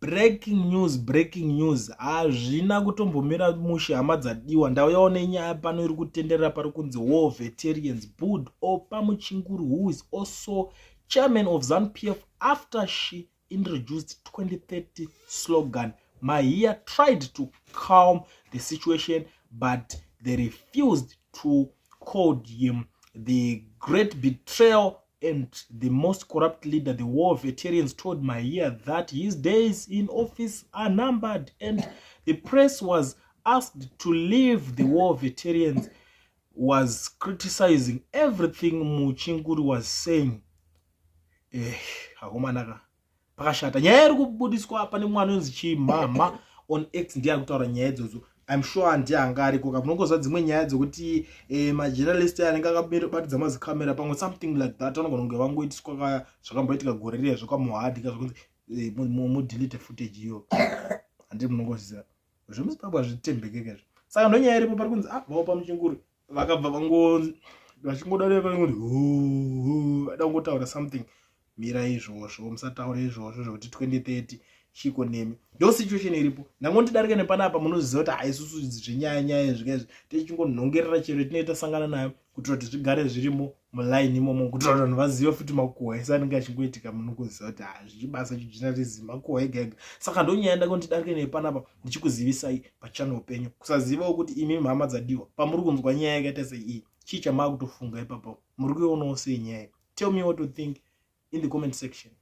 Breaking news, breaking news. Hazvina kutombomira mushe, hama dzadiwa. Ndauyawo nenyaya pano iri kutenderera, pari kunzi war veterans booed Oppah Muchinguri, who is also chairman of ZANU PF, after she introduced 2030 slogan. Mahiya tried to calm the situation, but they refused to call him the great betrayal and the most corrupt leader. The war veterans told Mahiya that his days in office are numbered, and the press was asked to leave. The war veterans was criticizing everything Muchinguri was saying. Hakomanaka, pakashata. Nyaya iri kubudiswa pane mwana unonzi Chimhamha on X, ndiye ari kutaura nyaya idzodzo. I'm sure ndiye anga ariko. Kamunongoziva dzimwe nyaya dzekuti majournalist anenge akabatidza mazikamera pamwe, something like that, vanogona kunge vangoitiswa zvakamboitika gore riya zvekwamuhadhi kazvokunzi mudelete footage iyo. Handii, munongoziva zvemuZimbabwe hazvitembekeka izvo. Saka ndonyaya iripo, pari kunzi vaOppah Muchinguri vakabva vango vachingodarika kuti vada kungotaura something. Mira izvozvo, musataura izvozvo zvokuti 2030 chiko nemi. Ndo situation iripo. Ndangondidarika nepanapa. Munoziva kuti haisusu zvenyaya nyaya zvika izvi tichingonhongerera chero tinoita sangana nayo kuitira kuti zvigare zvirimo muline imomo, kuitira kuti vanhu vazive futi makuhwa ese anenge achingoitika. Munokuziva kuti hazvichibasa chijournalism, makuhwa ega ega. Saka ndonyaya ndakondidarike nepanapa ndichikuzivisai pachannel penyu. Kusazivawo kuti imi mhama dzadiwa, pamuri kunzwa nyaya yakaita seiyi, chii chamaakutofunga ipapo? Muri kuionawo sei nyaya? Tell me what to think in the comment section.